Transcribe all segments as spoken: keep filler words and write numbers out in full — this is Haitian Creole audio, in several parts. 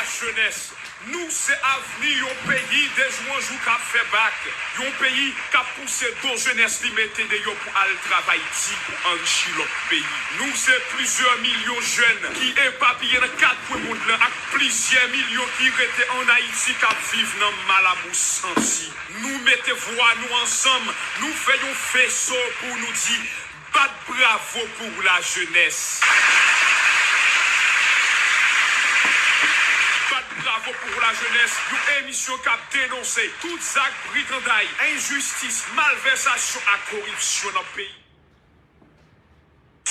Jenès, nou se avni yon peyi de jou an jou k ap fè bak. Yon peyi k ap pouse do jenès li mete deyò pou al travay di pou anrichi lòt peyi. Nou se plizyè milyon jèn ki epapiye nan kat kwen mond lan ak plizyè milyon ki rete ann Ayiti k ap viv nan malamou santi. Nou mete vwa nou ansanm, nou fè yon feso pou nou di, bat bravo pou lajenès. Bat bravo pou lajenès, yon emisyon k ap denonse tout zak briganday, enjistis, malvèsasyon ak koripsyon nan peyi.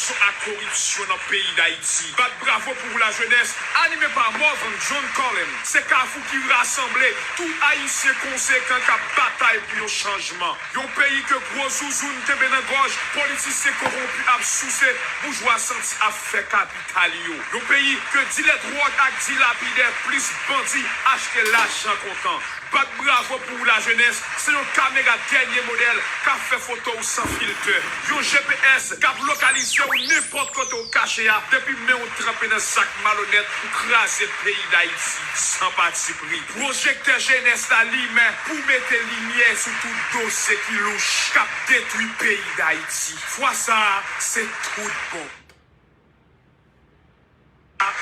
Ak koripsyon nan peyi Dayiti. Bat bravo pou lajenès, anime pa Morvan John Colem. Se kafou ki rasanble tout Ayisyen konsekan k ap batay pou yon chanjman. Yon peyi ke gwo zouzoun kenbe nan gòj, politisyen kowonpi ap souse, boujwa santi ap fè kapital yo. Yon peyi ke dilè dwòg ak dilapidè plis bandi achte lajan kontan. Bat bravo pou lajenès, se yon kamera dènye modèl k ap fè foto w san filtè. Yon G P S k ap lokalize w nenpòt kote w kache a, depi men w tranpe nan zak malonèt pou kraze peyi Dayiti san patipri. Pwojektè jenès la limen pou mete limyè sou tout dosye ki louch k ap detwi peyi Dayiti. Fwa sa a, se tout bon.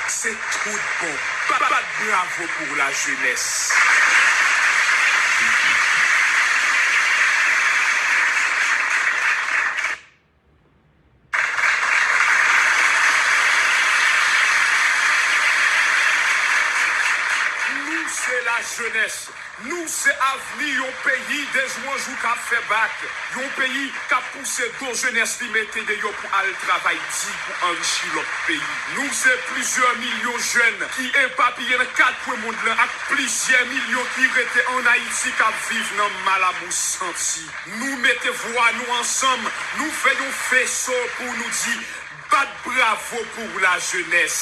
Se tout bon. Bat bravo pou lajenès. Nou se lajenès. Nou se avni yon peyi de jou an jou k ap fè bak. Yon peyi k ap pouse do jenès li mete deyò pou al travay di pou anrichi lòt peyi. Nou se plizyè milyon jèn ki epapiye nan kat kwen mond lan ak plizyè milyon ki rete ann Ayiti k ap viv nan malamou santi. Nou mete vwa nou ansanm, nou fè yon feso pou nou di, bat bravo pou lajenès.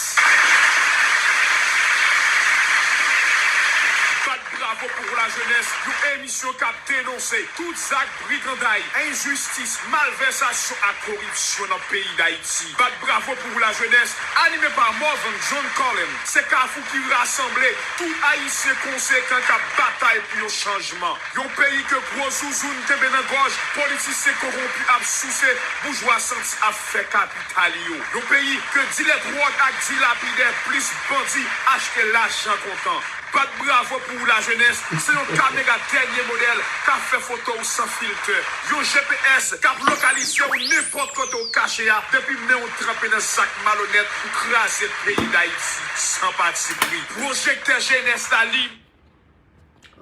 Bat bravo pou lajenès, yon emisyon k ap denonse tout zak briganday, enjistis, malvèsasyon ak koripsyon nan peyi Dayiti. Bat bravo pou lajenès, anime pa Morvan John Colem. Se kafou ki rasanble tout Ayisyen konsekan k ap batay pou yon chanjman. Yon peyi ke gwo zouzoun kenbe nan gòj, politisyen kowonpi ap souse, boujwa santi ap fè kapital yo. Yon peyi ke dilè dwòg ak dilapidè plis bandi achte lajan kontan. Bat bravo pou lajenès, se yon kamera dènye modèl k ap fè foto w san filtè. Yon G P S k ap lokalize w nenpòt kote w kache a, depi men w tranpe nan zak malonèt pou kraze peyi Dayiti san patipri. Pwojektè jenès la li.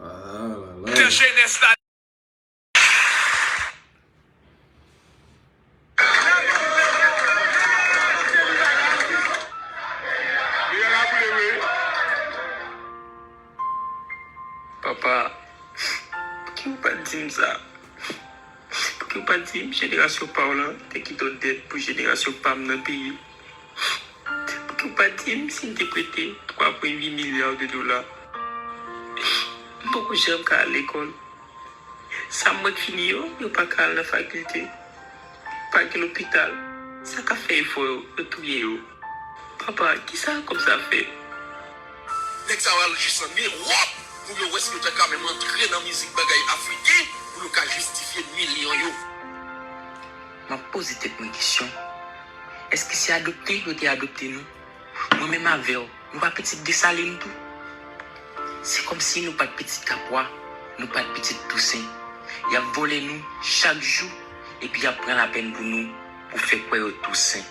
Ah là là. Pwojektè jenès la. Papa, poukisa w pa t di m sa? Poukisa w pa t di m jenerasyon pa w lan te kite w dèt pou jenerasyon pa m nan peye? Poukisa w pa t di m si n te prete twa pwen uit milya de dola? M poko janm ka al lekòl. Sa m wè k fini yo, yo pa ka al nan fakilte. Pa gen lopital. Sa k ap fè efò yo, yo touye yo. Papa, kisa kòb sa fè? Nèg sa yo al jis ann Ewòp pou yo wè si yo ta ka menm antre nan mizik bagay afriken, pou yo ka jistifye milyon yo. M ap poze tèt mwen kesyon, èske se adopte yo te adopte nou? Mwen menm avè w, nou pa pitit Desalin tou? Se kòmsi nou pa t pitit Kapwa, nou pa t pitit Tousen. Y ap vòlè nou chak jou, epi y ap pran lapèn pou nou, pou fè kwè yo Tousen.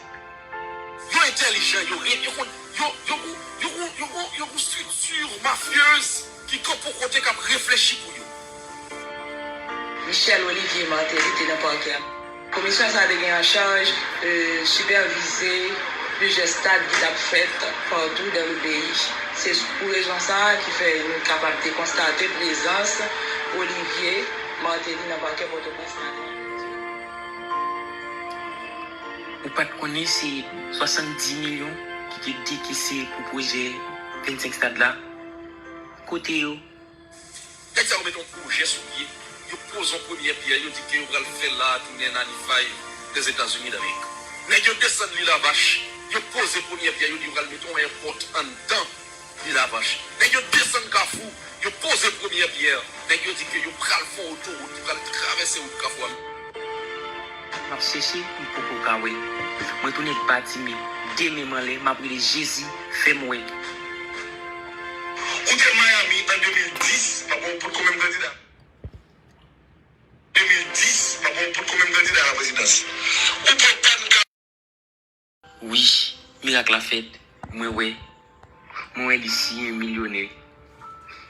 Yo entèlijan, yo re-, yo konn, yo, yo gon, yo gon, yo gon, yo gon estrikti mafyez ki kanpe yon kote k ap reflechi pou yo. Michel Olivier Martelly te nan pakè a. Komisyon sa a te gen an chaj, e, sipèvize plizyè stad ki t ap fèt patou dans le pays. Se pou rezon sa a ki fè nou kapab te konstate prezans Olivier Martelly nan pakè Pòtoprens maten an. Ou pa t konnen se swasanndiz milyon ki te dekese pou pwojè vennsenk stad la? Kote yo? Nèg sa yo mete yon pwojè sou pye, yo poze yon premyè pyè, yo di ke yo pral fè l la a tounen Ninety-Five Lèzetazini Damerik. Nèg yo desann Lilavach, yo poze premyè pyè, yo di yo pral mete yon airport anndan Lavach. Nèg yo desann Kafou, yo poze premyè pyè. Nèg yo di ke yo pral fè yon otowout ki pral travèse wout Kafou a. M ap chèche, m poko ka wè. Mwen tounen batime, de men m anlè, m ap rele Jezi, fè m wè. Ou te Miami an de mil dis, pa bon, potko menm kandida. De mil dis, pa bon, potko menm kandida a la prezidans. Ou pran tann ka Wi, mirak la fèt. Mwen wè. Mwen wè li siyen milyonè.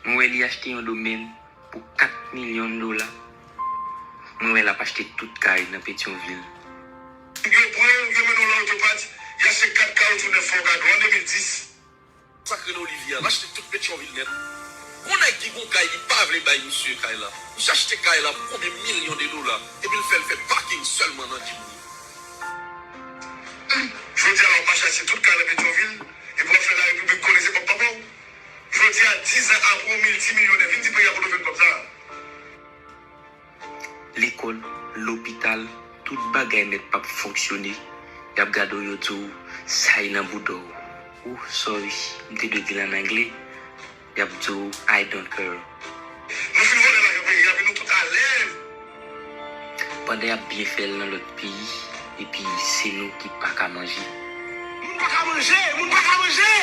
Mwen wè li achte yon domèn pou kat milyon dola. Mwen wè l ap achte tout kay nan Petyonvil. Yo pran l, yo mennen l nan otopati, y achte kat kawotchou nèf fò gade w an de mil dis. Sa k rele Olivye a, l achte tout Petyonvil nèt. Gon nèg ki gon kay, li pa vle bay misye kay la. Misye achte kay la pou konbyen milyon de dola, epi l fè l fè paking sèlman nan djip li. Jodi a la, w ap mache achte tout kay nan Petyonvil, epi w ap fè Larepiblik kole se kòb papa w. Jodi a, diz an apre, w miltimilyonè, vin di peyi a kote w jwenn kòb sa a. Lekòl, lopital, tout bagay nèt p ap fonksyone. Y ap gade w, yo di w, "Sa e nan bouda w." Oh, sorry, m te dwe di l ann angle. Y ap di w, "I don't care." Nou fin vòlè lajan peyi a, epi nou tout alèz. Pandan y ap byen fè l nan lòt peyi, epi se nou ki pa ka manje. Moun pa ka manje, moun pa ka manje!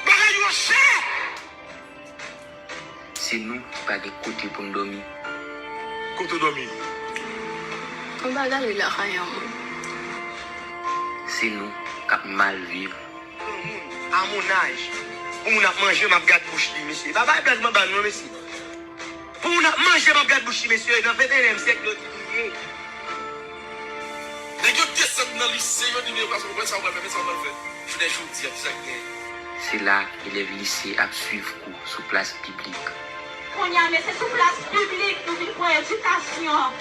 Bagay yo chè! Se nou ki pa gen kote pou n dòmi. Kote w dòmi? Anba galri lakay yon moun. Se nou k ap mal viv. Yon moun a mon aj, pou moun ap manje, m ap gad bouch li, mesye. Pa bay blag manba non, mesye. Pou moun ap manje, m ap gad bouch li, mesye. Nan venteyenm syèk yo di nou ye. Nèg yo desann nan lise, yo di, "Men, pase, konprann sa w pral fè, men sa w pral fè." Jounen jodi a, kisa k genyen? Se la elèv lise ap swiv kou sou plas piblik. Kounye a, men se sou plas piblik nou vin pran edikasyon.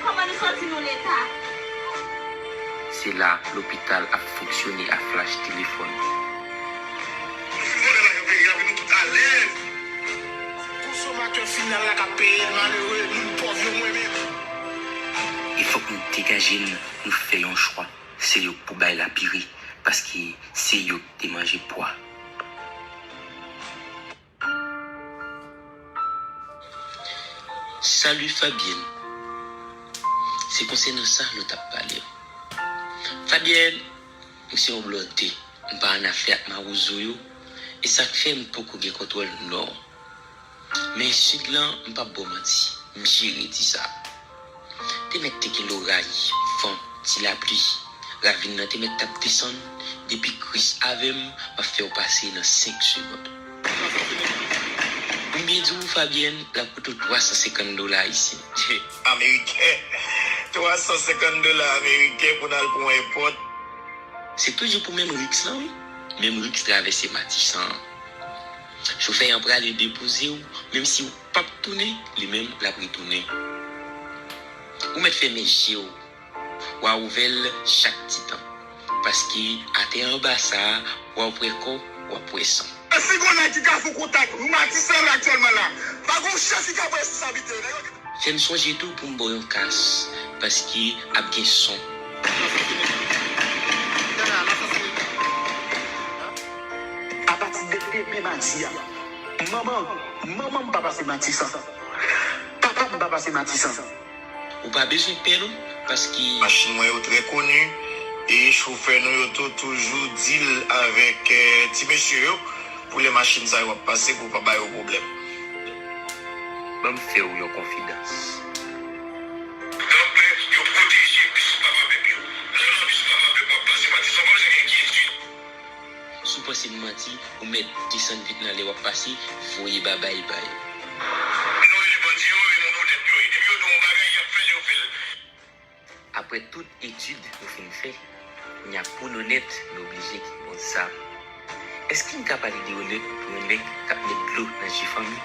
Kòman nou santi nou, Leta? Se la lopital ap fonksyone a flach telefòn. Nou fin vòlè lajan peyi a, epi nou tout alèz. Konsomatè final la k ap peye l, malere, moun pòv yo, mwen menm. E fòk nou degaje n, nou fè yon chwa. Se yo k pou bay lapire, paske se yo k te manje pwa. Salut Fabienne. Se konsènan sa nou t ap pale. Fabienne, m se yon blòdè. M pa annafè ak mawozo yo, e sa k fè m poko gen kontwòl Nò. Men Sid lan, m p ap ba w manti, m jere di sa. Te mèt te gen loray, van, ti lapli. Ravin nan te mèt t ap desann, depi Kris avè m, m ap fè w pase nan senk segond. M byen di w, Fabienne, l ap koute w twa san senkant dola ayisyen. Ameriken. Twa san senkant dola ameriken pou n al pran yon pòt. Se toujou pou menm riks lan, wi. Menm riks travèse Matisan an. Chofè an prale depoze w, menm si w p ap tounen, li menm l ap retounen. Ou mèt fèmen je w. W a ouvè l chak ti tan. Paske atè anba sa a, w a wè kò, w ap wè san. Si gon nèg ki ka fè w kontak, nou Matisan la aktyèlman la. Pa gon chans ki ka pran responsabilite yo. Nèg yo Fè m sonje tou pou m ba w yon kas, paske ap gen son. Apati de demen madi a, manman, manman m pa pase Matisan. Papa m pa pase Matisan. Ou pa bezwen pè non, paske machin mwen yo trè koni, e chofè nou yo tou toujou deal avèk, eh, ti mesye yo. Pou lè machin sa yo ap pase, pou pa ba yo pwoblèm. Ban m fè w yon konfidans. Tanpè, yo pwoteje bis papa pèp yo. Lè w nan bis papa pèp w ap pase, Matisan, pa bezwen gen enkyetid. Si w panse m manti, ou mèt desann vit nan lè w ap pase, voye babay bay. Nou rele bandi yo, e moun onèt yo ye. Depi yo di w yon bagay, y ap fè l, yo fè l. Apre tout etid nou fin fè, n ap pou n onèt, n oblije gen bon zam. Èske n ka pale de onèt pou yon nèg k ap met dlo nan je fanmi?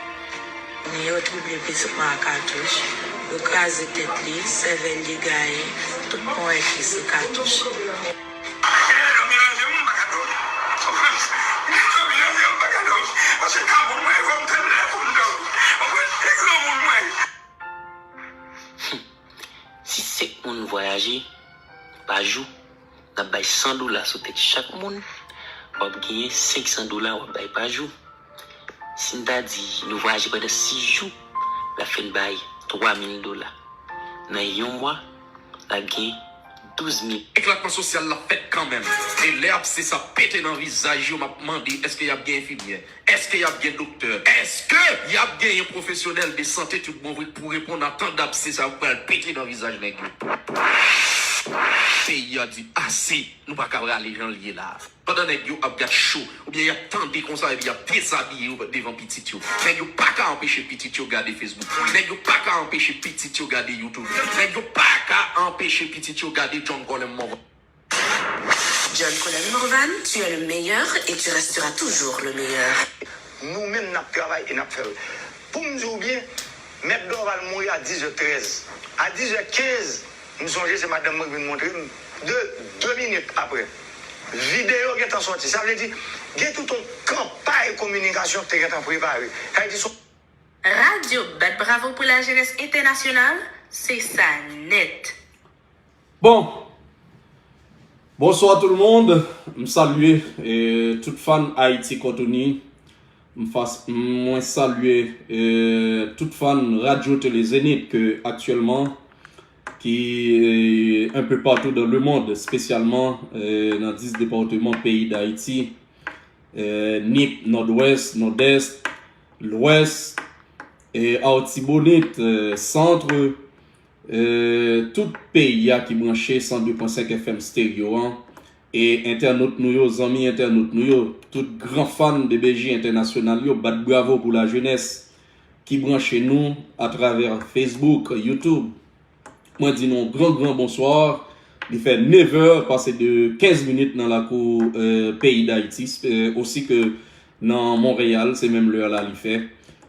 Yo trible pitit mwen a katouch, yo kraze tèt li, sèvèl li gaye, tout ponyèt li se katouch. Si senk moun vwayaje pa jou, n ap bay san dola sou tèt chak moun W ap genyen senk san dola w ap bay pa jou. Si n ta di nou vwayaje pandan sis jou, l ap fè n bay twa mil dola. Nan yon mwa, n ap gen douz mil. Eklatman sosyal la fèt kanmenm. E lè abse sa pete nan vizaj yo, m ap mande, èske y ap gen enfimyè? Èske y ap gen doktè? Èske y ap genyen pwofesyonèl de sante tout bon vre pou reponn a tan dabse sa yo k pral pete nan vizaj nèg yo? Peyi a di ase, nou pa ka rale jan l ye la. Pandan nèg yo ap gad cho, oubyen y ap tande konsa epi y ap dezabiye yo devan pitit yo. Nèg yo pa ka anpeche pitit yo gade Facebook. Nèg yo pa ka anpeche pitit yo gade YouTube. Nèg yo pa ka anpeche pitit yo gade John Colem Morvan. John Colem Morvan, tu es le meilleur et tu resteras toujours le meilleur. Nou menm n ap travay e n ap fè l. Pou m di w byen, Mèt Dorval mouri a dis è trèz. A dis è kenz, m sonje se madanm mwen k vin montre m. De, de minit apre, videyo gentan sòti. Sa vle di, gen tout yon kanpay kominikasyon k te gentan prepare. Sa vle di, se yon. Radyo bat bravo pou lajenès entènasyonal, se sa nèt. Bon, bonsoir tout le monde. M salye eh, tout fan Ayiti Kòtouni. M fas, mwen salye eh, tout fan Radio Télé Zénith ke aktyèlman ki eh, un peu partout dans le monde, espesyalman eh, nan dis depatman peyi Dayiti, eh, Nip, Nòdwès, Nòdès, Lwès, eh, Artibonit, eh, Centre, eh, tout peyi a ki branche san de pwen senk F M Stereo an, e entènot nou yo, zanmi entènot nou yo, tout gran fan B B J entènasyonal yo, bat bravo pou lajenès ki branche nou atravè Facebook, YouTube. Mwen di nou gran gran bonswa. Li fè nevè pase de kenz minit nan lakou eh, peyi Dayiti, eh, osi ke nan Monreyal, se menm lè la li fè.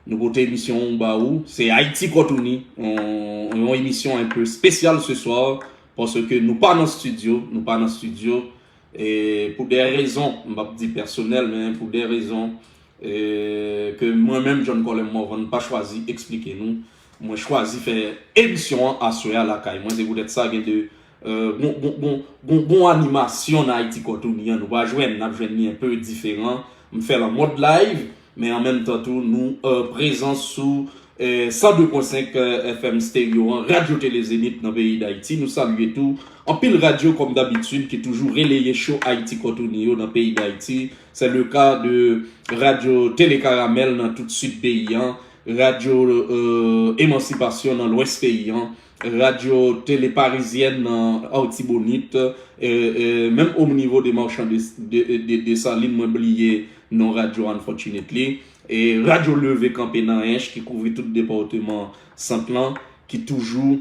Nou pote emisyon ou ba ou, se Ayiti Kòtouni, yon, yon emisyon un peu spécial ce soir, paske nou pa nan studio, nou pa nan studio, e pou de rezon, m p ap di pèsonèl, men pou de rezon eh, ke mwen menm, John Colem Morvan, pa chwazi eksplike nou, mwen chwazi fè emisyon an aswè a lakay mwen, se poutèt sa gen de eh, gon, gon, gon, gon, gon animasyon nan Ayiti Kòtouni an, nou pa jwenn, n ap jwenn li un peu diferan, m fè l an mòd live, men an menm tan tou, nou eh, prezan sou eh, san de pwen senk eh, F M Stereo an, Radyo Tele Zenith nan peyi Dayiti, nou salye tou anpil radyo kòm dabitid ki toujou releye cho Ayiti Kòtouni yo nan peyi Dayiti, se le ka de Radyo Tele Karamèl nan tout sid peyi an, Radyo eh, Emansipasyon nan lwès peyi an, Radyo Tele Parizyèn nan Artibonit, eh, eh, menm o nivo de Marchand de, de, de, Desalin, mwen bliye non radyo unfortunately, e Radyo Leve Kanpe nan Ench ki kouvri tout depatman Sant lan, ki toujou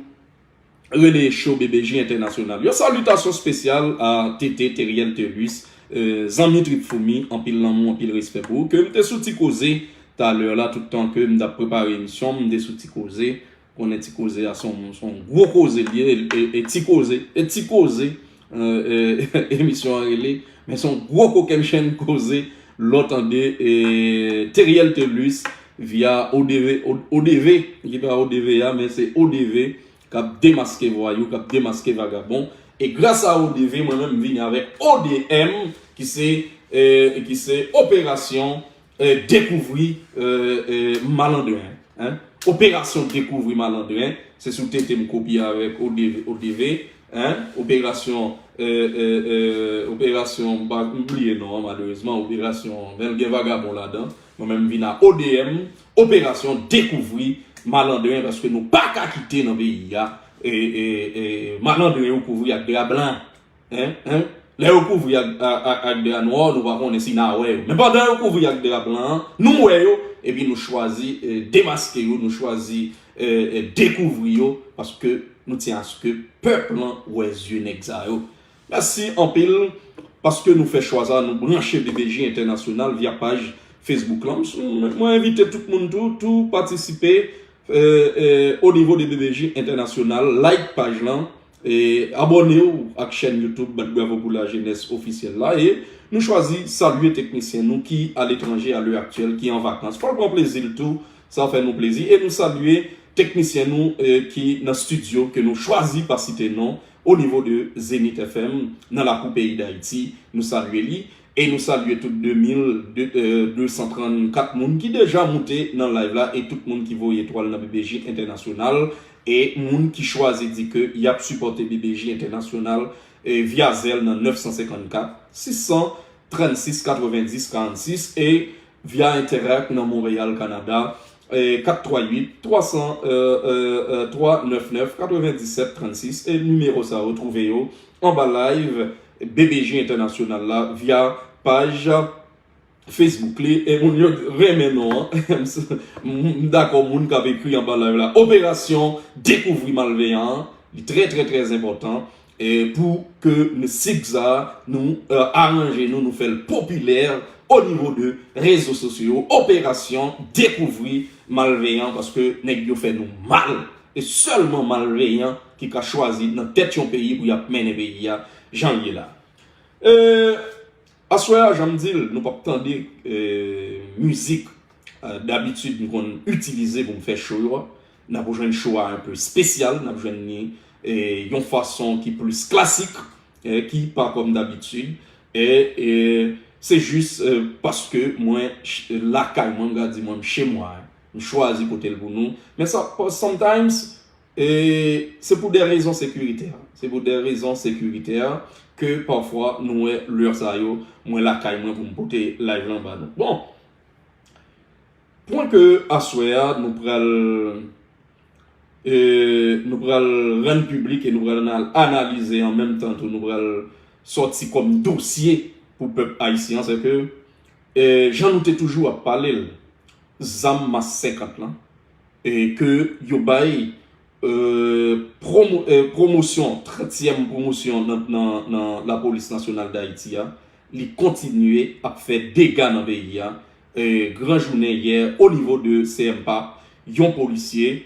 releye cho B B J entènasyonal yo. Salitasyon espesyal a T T, Teriel Telus, eh, zanmi Trip Foumi, anpil lanmou, anpil respè pou ou. Ke m te sou ti koze talè la, tout tan ke m t ap prepare emisyon, m te sou ti koze. Konnen ti koze a se yon, se yon gwo koze li ye, e, e, e ti koze, e ti koze, eh, eh, emisyon an rele, men se yon gwo kokennchenn koze, lè w tande eh, Teriel Telus via O D V, O- O D V, ki pa O D V a, men se O D V, k ap demaske vwayou, k ap demaske vagabon. E gras a O D V, mwen menm m vini avèk O D M, ki se, eh, ki se operasyon eh, dekouvri eh, eh, malandren. Hein? Operasyon dekouvri malandren, se sou T T m kopye avèk O D V, O D V, hein? Operasyon, eh, eh, eh, operasyon, m pa- m bliye non an, malerezman, operasyon, men l gen vagabon ladan. Mwen menm m vin a O D M, operasyon dekouvri malandren, paske nou pa ka kite nan peyi a, eh, eh, eh, malandren yo kouvri ak dra blan. Hein? Hein? Lè yo kouvri ak, ak, ak, ak dra nwa, nou pa konnen si n a wè yo. Men pandan yo kouvri ak dra blan an, nou wè yo, epi nou chwazi eh, demaske yo, nou chwazi eh, eh, dekouvri yo, paske nou tyen aske pèp lan wè zye nèg sa yo. Mèsi anpil, paske nou fè chwa sa, nou branche B B J Entènasyonal via paj Facebook lan. M sou- Mwen envite tout moun tou, tou patisipe eh, eh, o nivo de B B J Entènasyonal, like paj lan, e abòne w ak chèn YouTube Bat Bravo pou Lajenès Ofisyèl la, e nou chwazi salye teknisyen nou ki aletranje a lè aktyèl, ki an vakans. Fò l pran plezi l tou, sa fè nou plezi, e nou salye teknisyen nou eh, ki nan estidyo, ke nou chwazi pa site non, o nivo de Zenith F M, nan lakou peyi Dayiti, nou salye li. E nou salye tout de mil de san trannkat moun ki deja moute nan live la e tout moun ki voye etwal nan B B J Entènasyonal e moun ki chwazi di ke y ap sipòte B B J Entènasyonal e via Zelle nan nèf san senkannkat, sis san trannsis, katrevendis, karannsis e via Interac nan Monreyal, Kanada, e kat twa uit, twa san, e, e, e, twa nèf nèf, katrevendisèt trannsis e nimewo sa yo twouve yo anba live B B J Entènasyonal la via paj Facebook li e moun yo renmen non an. M dakò moun k ap ekri anba live la. Operasyon dekouvri malveyan an, li trè trè trè enpòtan e pou ke nou sigza nou e, aranje nou, nou fè l popilè o nivo de rezo sosyo yo. Operasyon dekouvri malveyan paske nèg yo fè nou mal. E sèlman malveyan ki ka chwazi nan tèt yon peyi pou y ap mennen peyi a jan l ye la. E, aswè a, jan m di l, nou p ap tande e, mizik e, dabitid m konn itilize pou m fè cho yo a. N ap jwenn cho a enpe espesyal, n ap jwenn li e, yon fason ki plis klasik, e, ki pa kòm dabitid. E, e se jis e, paske mwen ch- lakay mwen, m ka di mwen m chez moi. M chwazi pote l pou nou. Men sa, sometimes, e se pou de rezon sekiritè. Se pou de rezon sekiritè ke pafwa nou wè lè sa yo, mwen lakay mwen pou m pote live lan ba nou. Bon, pwen ke aswè a nou pral e, nou pral rann piblik e nou pral anal- analize an menm tan tou nou pral sòti kòm dosye pou pèp ayisyen an, se ke e, jan nou te toujou ap pale l, zam mas senkant lan e ke yo bay e, pwomo- e, pwomosyon, trantyèm pwomosyon nan, nan, nan Lapolis Nasyonal Dayiti a, li kontinye ap fè dega nan peyi a. E, gran jounen yè, o nivo de C M pap, yon polisye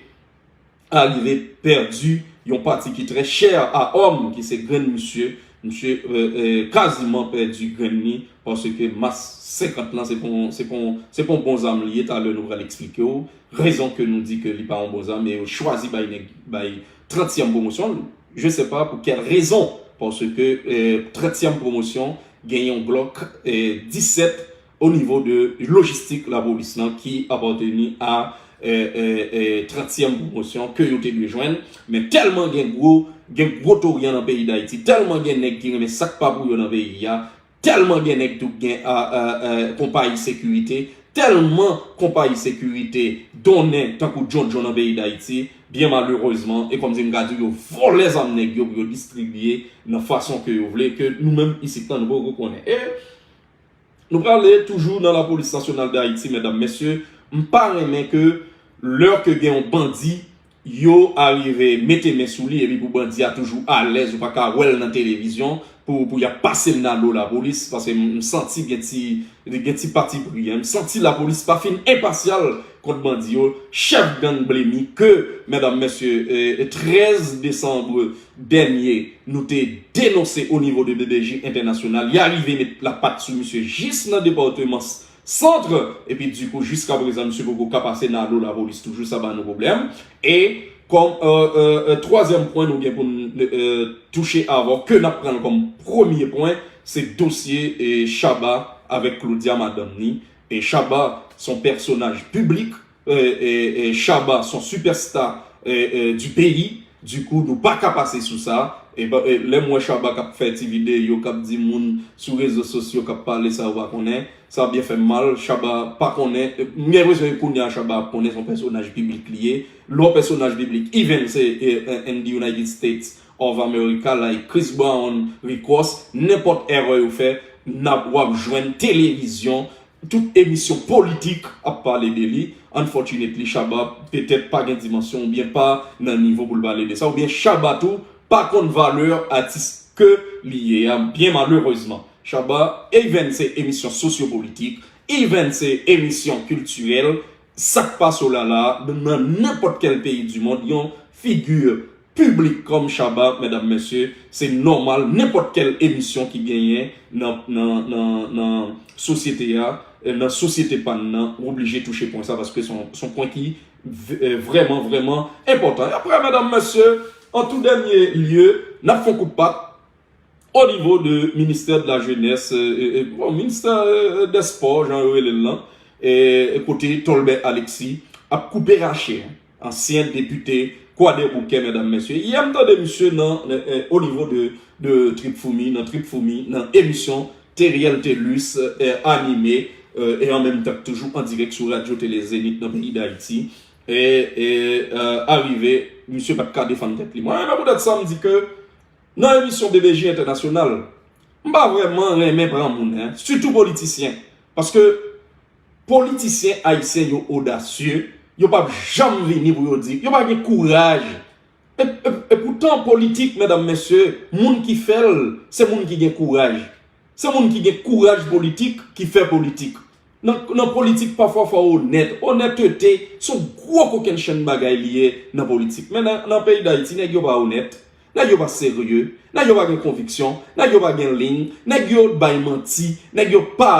arive pèdi yon pati ki trè chè a òm, ki se grenn misye. Misye e, e, kaziman pèdi grenn li, paske mas senkant lan, se pa yon- se pa yon- se pa yon bon zam li ye, talè nou pral eksplike w. Rezon ke nou di ke li pa yon bon zam, e yo chwazi bay nèg, bay trantyèm pwomosyon l. Je sais pas pour quelle raison, paske e, trantyèm pwomosyon gen yon Glock e, disèt o nivo de lojistik lapolis lan ki apateni a e, e, e, trantyèm pwomosyon ke yo te dwe jwenn. Men tèlman gen gwo, gen gwo toryan nan peyi Dayiti, tèlman gen nèg ki renmen sa k pa pou yo nan peyi a, tèlman gen nèg tou k gen a, a, a, konpayi sekirite, tèlman konpayi sekirite donnen tankou djondjon nan peyi Dayiti, byen malerezman, e kòmsi m ka di yo vòlè zam nèg yo pou yo distribye nan fason ke yo vle, ke nou menm isit lan nou poko konnen. E nou prale toujou nan Lapolis Nasyonal Dayiti, medam, mesye, m pa renmen ke lè ke gen yon bandi, yo arive mete men sou li, epi pou bandi a toujou alèz, ou pa ka wè l nan televizyon, pou, pou y ap pase l nan do lapolis, paske m, m santi gen ti, gen ti patipri, en. M santi lapolis pa fin enpasyal kont bandi yo. Chèf gang Blemy ke, medam, mesye, e, e, trèz desanm dènye, nou te denonse o nivo de B B J Entènasyonal, li arive met lapat sou misye jis nan depatman Sant, epi dikou, jiska prezan, misye poko ka pase nan do lapolis toujou, sa ba nou pwoblèm. E kòm, e, e, e, twazyèm pwen nou gen pou n, e, e, touche avè w, ke n ap pran l kòm premye pwen, se dosye, e, Shabba avèk Claudia, madanm ni. E Shabba se yon pèsonaj piblik, e, e, e, Shabba se yon sipèsta, e, e, du peyi. Dikou, nou pa ka pase sou sa. E, ba- e, lè m wè Shabba k ap fè ti videyo, k ap di moun sou rezo sosyo, k ap pale sa yo pa konnen, sa byen fè m mal. Shabba pa konnen. E, m gen enpresyon ke kounye a Shabba ap konnen se yon pèsonaj piblik li ye. Lè w pèsonaj piblik, even se, e, e, in the United States of America, like Chris Brown, Rick Ross, nenpòt erè yo fè, n ap, w ap jwenn televizyon, tout emisyon politik ap pale de li. Unfortunately, Shabba petèt pa gen dimansyon oubyen pa nan nivo pou l pale de sa, oubyen Shabba tou pa konn valè atis ke li ye a, byen malerezman. Shabba, even se emisyon sosyopolitik, even se emisyon kiltirèl, sa k pase w la la, nan nenpòt kèl peyi di mond, yon figi piblik kòm Shabba, medam, mesye, se nòmal, nenpòt kèl emisyon ki genyen nan, nan, nan, nan sosyete a, e, nan sosyete pa n nan, w oblije touche pwen sa, paske se yon, se yon pwen ki v- e, vrèman, vrèman enpòtan. E apre, medam, mesye, an tou dènye lye, n ap fè yon kout pat, O nivo de ministè de la jenès, e, e, bon, ministè, e, e, dè spò, jan yo rele l lan, e, e kote Tolbè Alexis ap koupe rache, ansyen depite Kwadèboukè, medam, mesye. Yè m tande misye nan, e, e, o nivo de, de Trip Foumi, nan Trip Foumi, nan emisyon Teriel Telus, e, anime, e, e an menm tan toujou an dirèk sou Radyo Tele Zenith nan peyi Dayiti. E, e, e, arive, misye pa t ka defann tèt li. Mwen, nan poutèt sa, m di ke nan emisyon B B J Entènasyonal, m pa vrèman renmen pran moun, en, sitou politisyen. Paske politisyen ayisyen yo odasye, yo p ap janm vini pou yo di, yo pa gen kouraj. E, e, e poutan, politik, medam, mesye, moun ki fè l, se moun ki gen kouraj. Se moun ki gen kouraj politik ki fè politik. Nan, nan politik, pafwa, fò w onèt. Onètete, se yon gwo kokennchenn bagay li ye nan politik. Men nan, nan peyi Dayiti, nèg yo pa onèt. Nèg yo pa serye. Nèg yo pa gen konviksyon. Nèg yo pa gen liy. Nèg yo bay manti. Nèg yo pa,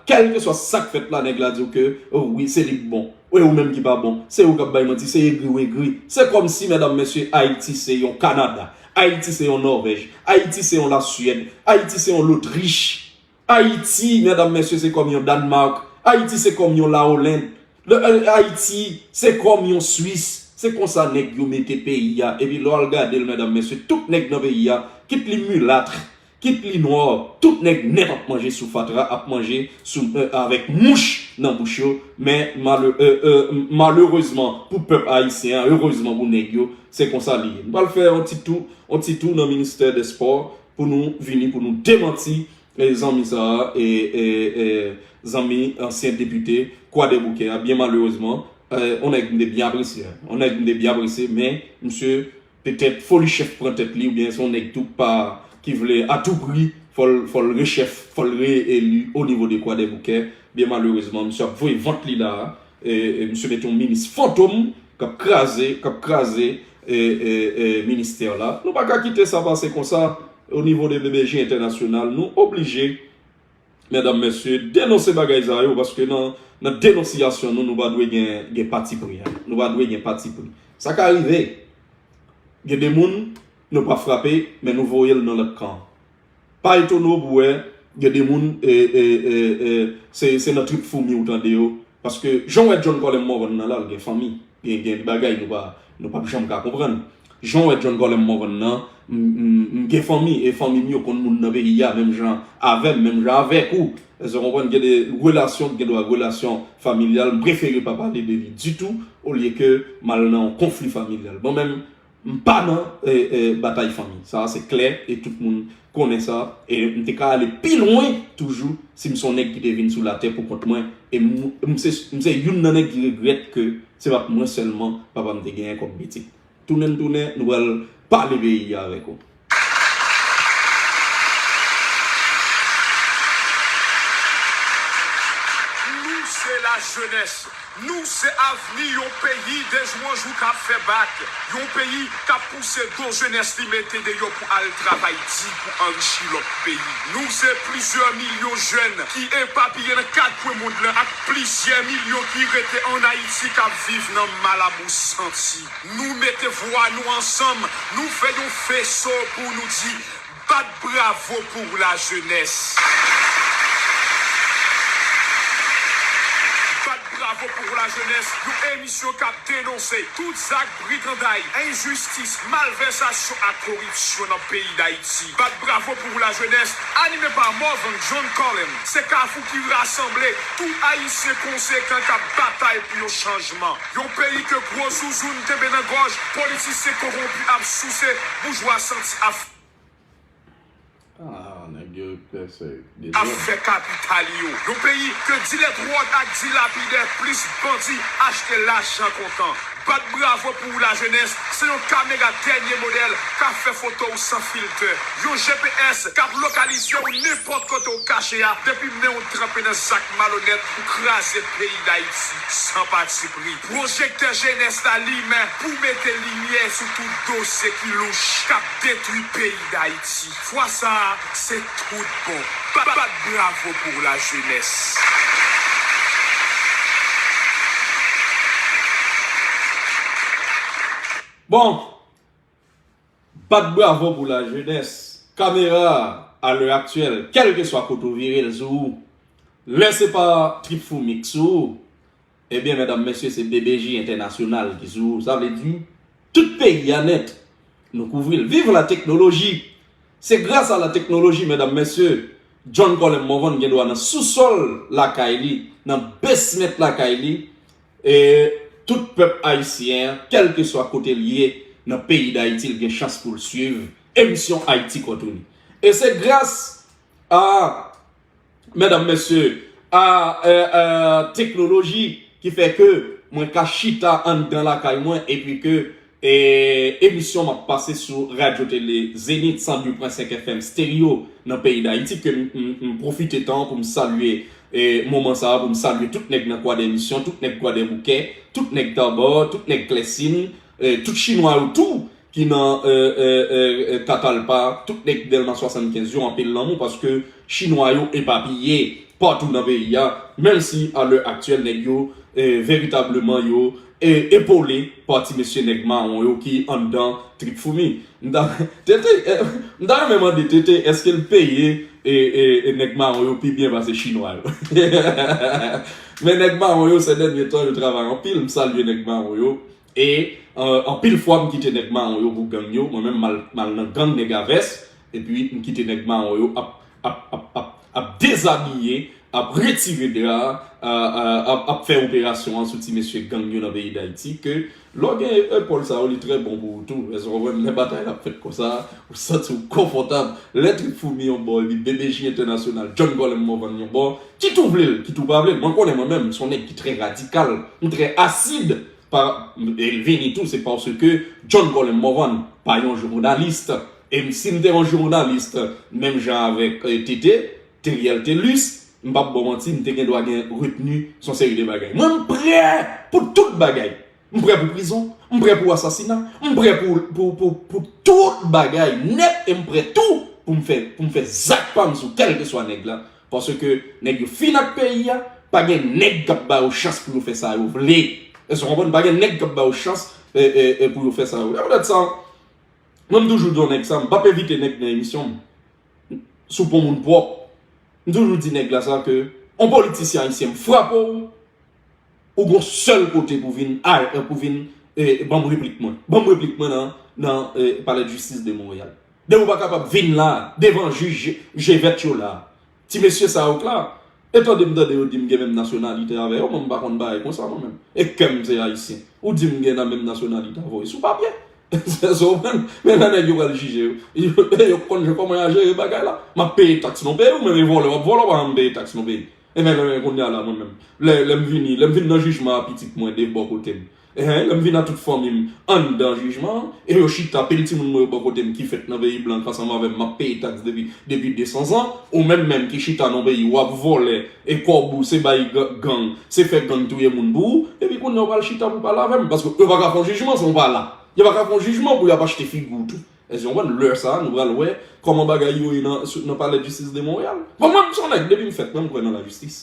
kèlkeswa sa k fèt la, nèg la di w ke, o wi, se li k bon. E ou menm ki pa bon. Se ou k ap bay manti. Se egri w egri. Se kòmsi, medam, mesye, Ayiti se yon Kanada. Ayiti se yon Nòvèj. Ayiti se yon Lasyèd. Ayiti se yon Lotrich. Ayiti, medam, mesye, se kòm yon Dànmak. Ayiti se kòm yon Laolend. Le, e, Ayiti se kòm yon Swis. Se konsa nèg yo mete peyi a. Epi lè w al gade l, medam, mesye, tout nèg nan peyi a, kit li milat, kit li nwa, tout nèg nèt ap manje sou fatra, ap manje sou, e, avèk mouch nan bouch yo. Men malè-, e, e, malerezman pou pèp ayisyen an, erezman pou nèg yo, se konsa li ye. Nou pral fè yon ti tou, yon ti tou nan ministè dè spò pou nou vini, pou nou demanti e, zanmi sa a, e, e, e, zanmi ansyen depite Kwadèboukè a, byen malerezman, e, yon nèg m te byen apresye, en. Yon nèg m te byen apresye, men misye, petèt, foli chèf pran tèt li, oubyen se yon nèg tou pa, ki vle a tou pri, fò l, fò l rechèf, fò l reeli o nivo de Kwadèboukè. Byen malerezman, misye ap voye vant li la a, e, e, misye mete yon minis fantom k ap kraze, k ap kraze, e, e, e, ministè la. Nou pa ka kite sa pase konsa. O nivo de B B J Entènasyonal, nou oblije, medam, mesye, denonse bagay sa yo, paske nan, nan denonsiyasyon nou, nou pa dwe gen, gen patipri, en. Nou pa dwe gen patipri. Sa ka rive, gen de moun, nou pa frape, men nou voye l nan lòt kan. Pa etone w pou wè, gen de moun, e, e, e, e, se, se nan trip foumi ou tande yo. Paske jan w wè John Colem Morvan nan la, l gen fanmi. Gen, gen bagay nou pa, nou p ap janm ka konprann. Jan w wè John Colem Morvan nan, m, m, m gen fanmi, e fanmi m yo konn moun nan peyi a, menm jan avè m, menm jan avèk ou. Èske w konprann? Gen de relasyon, gen dwa relasyon familyal, m prefere pa pale de li ditou, olye ke m al nan yon konfli familyal. Bon, menm, m pa nan, e, e, batay fanmi. Sa a se klè e tout moun konnen sa. E m te ka ale pi lwen toujou si m se yon nèg ki te vin sou latè pou kont mwen. E m, m se, m se youn nan nèg ki regrèt ke se pa t mwen sèlman papa m te genyen kòm pitit. Tounen n tounen, nou pral pale peyi a avèk ou. Nou se lajenès. Nou se avni yon peyi dejou an jou k ap fè bak, yon peyi k ap pouse do jenès li mete deyò pou al travay di pou anrichi lòt peyi. Nou se plizyè milyon jèn ki epapiye nan kat kwen mond lan ak plizyè milyon ki rete ann Ayiti k ap viv nan malabou santi. Nou mete vwa nou ansanm, nou fè yon feso pou nou di, bat bravo pou lajenès. Bat bravo pou lajenès, yon emisyon k ap denonse tout zak briganday, enjistis, malvèsasyon ak koripsyon nan peyi Dayiti. Bat bravo pou lajenès, anime pa Morvan John Colem, se kafou ki rasanble tout Ayisyen konsekan k ap batay pou yon chanjman. Yon peyi ke gwo zouzoun kenbe nan gòj, politisyen kowonpi ap souse, boujwa santi ap Ah, nèg yo pèse. Ap fè kapital yo. Yon peyi ke dilè dwòg ak dilapidè plis bandi achte lajan kontan. Bat bravo pou lajenès, se yon kamera dènye modèl k ap fè foto w san filtè. Yon G P S k ap lokalize w nenpòt kote w kache a, depi men w tranpe nan zak malonèt pou kraze peyi Dayiti san patipri. Pwojektè jenès la limen pou mete limyè sou tout dosye ki louch k ap detwi peyi Dayiti. Fwa sa a, se tout bon. Bat bravo pou lajenès. Bon, bat bravo pou lajenès. Kamera, a lè aktyèl, kèlkeswa kote w vire l sou ou, lè se pa Trip Foumi k sou ou, ebyen, medam, mesye, se B B J entènasyonal ki sou ou. Sa vle di, tout peyi a nèt, nou kouvri l. Viv la teknoloji! Se gras a la teknoloji, medam, mesye, John Colem Morvan gen dwa nan sousòl lakay li, nan basement lakay li, e tout pèp ayisyen an, kèlkeswa kote l ye nan peyi Dayiti, l gen chans pou l swiv emisyon Ayiti Kòtounen. E se gras a, medam, mesye, a, e, e, teknoloji ki fè ke mwen ka chita anndan lakay mwen epi ke, e, emisyon m ap pase sou Radyo Tele Zenith san de pwen senk F M stereo nan peyi Dayiti, ke m, m, m pwofite tan an pou m salye, e, moman sa a, pou m salye tout nèg nan Kwadèmisyon, tout nèg Kwadèboukè, tout nèg Taba, tout nèg Klèsin, e, tout chinwa yo tou ki nan, e, e, e, e, Katalpa, tout nèg Dèlma swasannkenz yo, anpil lanmou, paske chinwa yo epapiye patou nan peyi a, menm si a lè aktyèl nèg yo, e, veritableman yo, e, epole pa ti mesye nèg mawon yo ki anndan Trip Foumi. M ta, Tete, e, m ta renmen mande Tete, èske l peye, e, e, e nèg mawon yo pi byen pase chinwa yo? Men nèg mawon yo, sè dènye tan, yo travay anpil. M salye nèg mawon yo. E, e, anpil fwa, m kite nèg mawon yo pou gang yo. Mwen menm, m al, m al nan gang nèg a vès. Epi, m kite nèg mawon yo ap, ap, ap, ap, ap dezabiye, ap retire dra, a, a, ap, ap fè operasyon an sou ti mesye gang yo nan peyi Dayiti. Ke lè w gen epòl sa yo, li trè bon pou ou tou. Èske w konprann? Lè batay la ap fèt konsa, ou santi w konfòtab. Lè Trip Foumi yon bò, epi B B J entènasyonal, John Colem Morvan yon bò, kit ou vle l, kit ou pa vle l. Mwen konnen mwen menm, m se yon nèg ki trè radikal, m trè asid. Pa, e l vini tou, se paske John Colem Morvan pa yon jounalis. E m, si m te yon jounalis, menm jan avèk, e, Tete, Theriel Thelus, m p ap ba w manti, m te gen dwa gen retni sou yon seri de bagay. Mwen, m prè pou tout bagay. M prè pou prizon, m prè pou asasina, m prè pou, pou, pou, pou tout bagay nèt, e m prè tou pou m fè, pou m fè zak pa m sou kèlkeswa nèg la. Paske nèg yo fin ak peyi a, pa gen nèg k ap ba yo chans pou yo fè sa yo vle. Èske w konprann? Pa gen nèg k ap ba yo chans, e, e, e, pou yo fè sa yo vle. Se poutèt sa, mwen, m toujou di yon nèg sa, m p ap envite nèg nan emisyon m. Si w pa yon moun pwòp. M toujou di nèg la sa ke yon politisyen ayisyen, m frape w, ou gon sèl kote pou vin, a, pou vin, e, ban m replik mwen. Ban m replik mwen nan, nan, e, Palè de Jistis de Monreyal. Depi w pa kapab vin la, devan jij G vèt yo la. Ti mesye sa yo k la. E tande m tande yo di m gen menm nasyonalite avè yo, mwen m pa konn bagay konsa mwen menm. E kè m se ayisyen. Ou di m gen nan menm nasyonalite avè w, e sou papye. Èske w konprann? Men lè nèg yo pral jije yo, yo, yo konn jan kòman y a jere bagay la. M ap peye taks nan peyi, ou menm e vòlè w ap vòlè, w pa janm peye taks nan peyi. Ebyen, lè kounye a la, mwen menm, lè, lè m vini, lè m vin nan jijman a pitit mwen de bò kote m, ehe, lè m vin a tout fanmi m anndan jijman an, e yo chita, pil timoun mwen yo bò kote m ki fèt nan peyi blan k ansanm avè m, m ap peye taks depi, depi de san zan, ou menm menm ki chita nan peyi w ap vòlè, e kòb ou se bay ga-, gang, se fè gang touye moun pou ou, epi kounye a w pral chita pou pale avè m, paske yo pa ka fè yon jijman san w pa la. Yo pa ka fè yon jijman pou y ap achte figi w tou. Èske w konprann? Lè sa a, nou pral wè kòman bagay yo ye nan, sou, nan Palè de Jistis de Monreyal. Bon, mwen, m se yon nèg, depi m fèt, mwen, m kwè nan lajistis.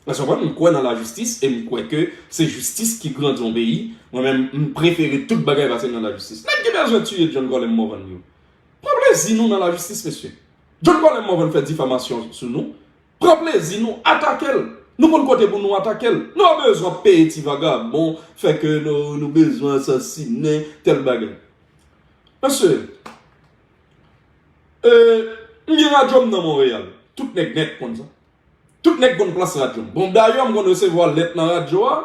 Èske w konprann? M kwè nan lajistis e m kwè ke se jistis ki grandi yon peyi. Mwen menm, m prefere tout bagay pase nan lajistis. Nèg ki bezwen tiye John Colem Morvan yo, pran plezi nou nan lajistis, mesye. John Colem Morvan fè difamasyon sou nou. Pran plezi nou, atake l. Nou konn kote pou nou atake l. Nou pa bezwen ap peye ti vagabon, fè ke nou, nou bezwen asasinen, tèl bagay. Mesye, e, m gen radyo m nan Monreyal. Tout nèg nèt konn sa. Tout nèg konn plas radyo m. Bon, dayè, m konn resevwa lèt nan radyo a,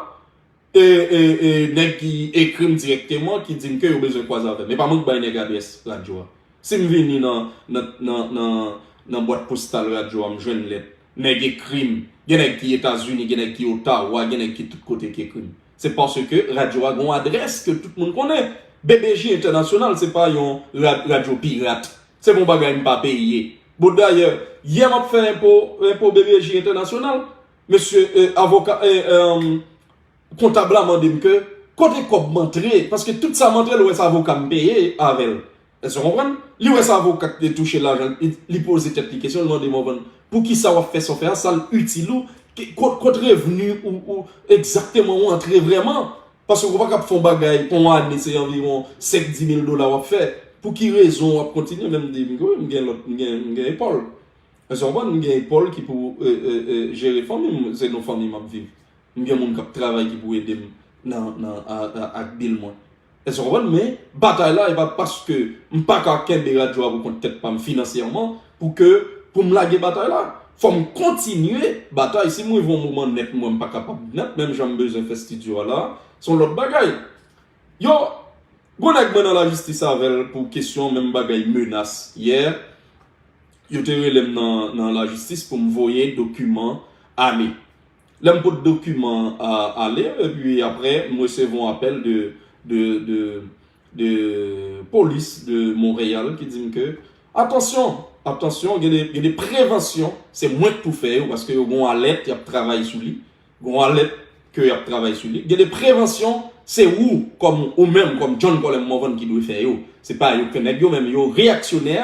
e, e, e, nèg ki ekri m dirèkteman, ki di m ke yo bezwen kwaze avè m. E pa mwen k bay nèg adrès radyo a. Si m vini nan, nan, nan, nan, nan bwat postal radyo a, m jwenn lèt. Nèg ekri m. Gen nèg ki Etazini, gen nèg ki Ottawa, gen nèg ki tout kote ki ekri m. Se paske radyo a gen yon adrès ke tout moun konnen. B B J Entènasyonal, se pa yon ra-, radyo pirat. Se pa yon bagay m pa peye. Bon, dayè, yè m ap fè enpo, enpo B B J Entènasyonal, mesye, e, avoka, e, e, kontab la mande m ke kote kòb m antre, paske tout sa m antre, l wè se avoka m peye avè l. Èske w konprann? Li wè se avoka k te touche lajan, li, li poze tèt li kesyon, li mande Morvan, poukisa w ap fè sa w fè a, sa l itil ou, ki, kot, kot revni ou, ou, egzakteman ou antre vrèman? Paske ou pa ka ap fè yon bagay, pou yon ane, se anviwon senk, di mil dola w ap fè. Pou ki rezon w ap kontinye? Men m di, m gen, m gen lòt, m gen, m gen epòl. Èske w konprann? M gen epòl ki pou e, e, e, jere fanmi m, se nan fanmi m ap viv. M gen moun k ap travay ki pou ede m nan, nan, a, a, ak bil mwen. Èske w konprann? Men batay la, e pa paske m pa ka kenbe radyo a pou kont tèt pa m finansyèman pou ke, pou m lage batay la. Fò m kontinye batay. Si m rive yon moman nèt, mwen, m pa kapab nèt, menm jan m bezwen fè estidyo a la, se yon lòt bagay. Yo, gon nèg mwen nan lajistis avè l pou kesyon menm bagay menas yè. Yo te rele m nan, nan lajistis pou m voye dokiman ale. Lè m pot dokiman a, ale, epi apre, m resevwa yon apèl de, de, de, de polis de Monreyal ki di m ke, atansyon, atansyon, gen de, gen de prevansyon, se mwen k pou fè yo, paske yo gen yon alèt, y ap travay sou li. Gen yon alèt ke y ap travay sou li. Gen de prevansyon, se ou, kòm ou menm, kòm John Colem Morvan ki dwe fè yo. Se pa yo ke nèg yo menm, yo reyaksyonè,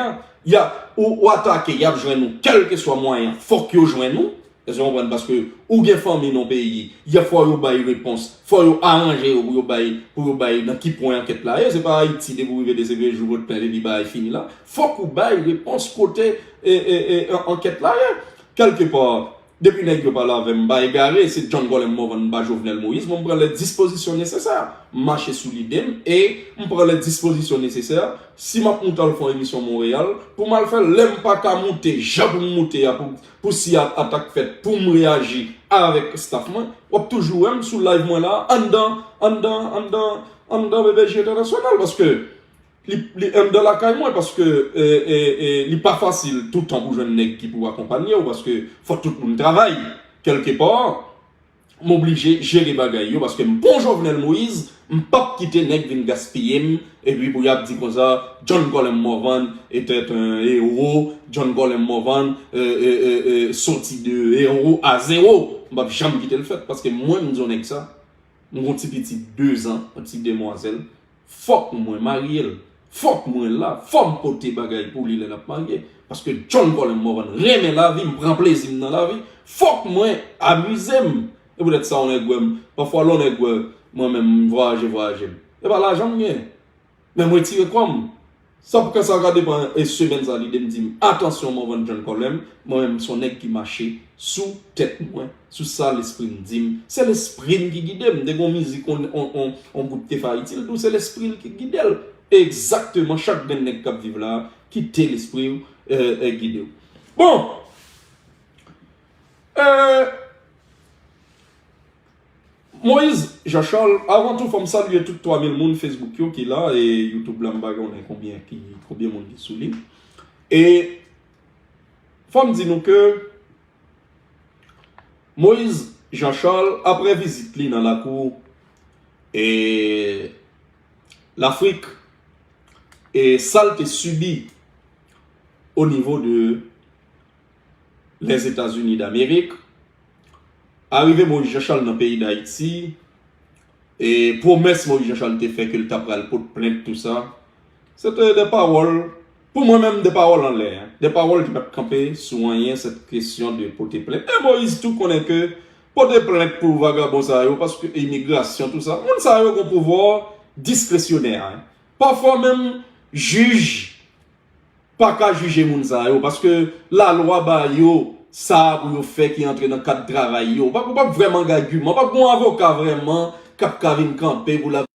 y ap, ou, ou atake, y ap jwenn ou, kèlkeswa mwayen, fòk yo jwenn ou. Èske w konprann? Paske ou gen fanmi nan peyi, y a fò yo bay repons, fò yo aranje yo pou yo bay, pou yo bay nan ki pwen ankèt la ye. Se pa Ayiti, depi w rive de se vye jou vòt plent epi bagay fini la. Fòk ou bay repons kote e, e, e, an- ankèt la ye. Kèlkepa, depi nèg yo pale avè m, m pa egare, se John Colem Morvan, m pa Jovenel Moïse, mwen m pran lè dispozisyon nesesè. M mache sou lide m e m pran lè dispozisyon nesesè. Si m ap moute al fè yon emisyon Monreyal, pou m al fè l, lè m pa ka moute jan pou m moute a, pou, pou si a- atak fèt, pou m reyaji avèk staff mwen, w ap toujou wè m sou live mwen la, anndan, anndan, anndan, anndan B B J Entènasyonal, paske li, li anndan lakay mwen, paske e, e, e, li pa fasil toutan pou jwenn nèg ki pou akonpanye w, paske fò tout moun travay. Kèlkepa, m oblije jere bagay yo, paske m pa yon Jovenel Moïse, m p ap kite nèg vin gaspiye m, epi pou y ap di konsa, John Colem Morvan était un héros, John Colem Morvan e, e, e, e, sorti de héros à zéro. M p ap janm kite l fèt, paske mwen, m di yon nèg sa. M gon ti pitit de zan, yon ti demwazèl. Fòk mwen marye l. Fòk mwen la. Fò m pote bagay pou li lè n ap marye. Paske John Colem Morvan renmen lavi, m pran plezi m nan lavi. Fòk mwen amize m. E poutèt sa, yon nèg wè m. Pafwa, lè yon nèg wè mwen menm, m vwayaje, vwayaje m. E pa lajan m gen. Men mwen tire kò m. Sa pou kè sa ka depan e semèn sa lide m di m, atansyon, Morvan John Colem, mwen menm, m se yon nèg ki mache sou tèt mwen, sou sa lespri m di m. Se lespri m ki gide m. M te gon mizik, on, on, on, on gwoup te fè Ayiti, l di w se lespri l ki gide l. Egzakteman, chak grenn nèg k ap viv la, kite lespri w e, e, gide w. Bon! E, Moïse Jean Charles, avan tou, fò m salye tout twa mil moun Facebook yo ki la, e YouTube la, m pa konnen konbyen ki, konbyen moun ki sou li. E fò m di nou ke Moïse Jean Charles, apre vizit li nan lakou e Lafrik, e sa l te sibi o nivo de Lèzetazini Damerik, arive Moïse Jean Charles nan peyi Dayiti, e pwomès Moïse Jean Charles te fè ke l ta pral pot plent, tou sa, se te de pawòl, pou mwen menm, de pawòl anlè, en. De pawòl ki pa t kanpe sou anyen, sèt kesyon de pote plent. E Moïse tou konnen ke pote plent pou vagabon sa yo, paske imigrasyon, tou sa, moun sa yo gon pouvwa diskresyonè, en. Pafwa menm, jij pa ka jije moun sa yo, paske lalwa ba yo sa pou yo fè ki antre nan kad travay yo. Ou p ap, ou p ap vrèman gen agiman, ou p ap gen yon avoka vrèman k ap ka vin kanpe pou l ap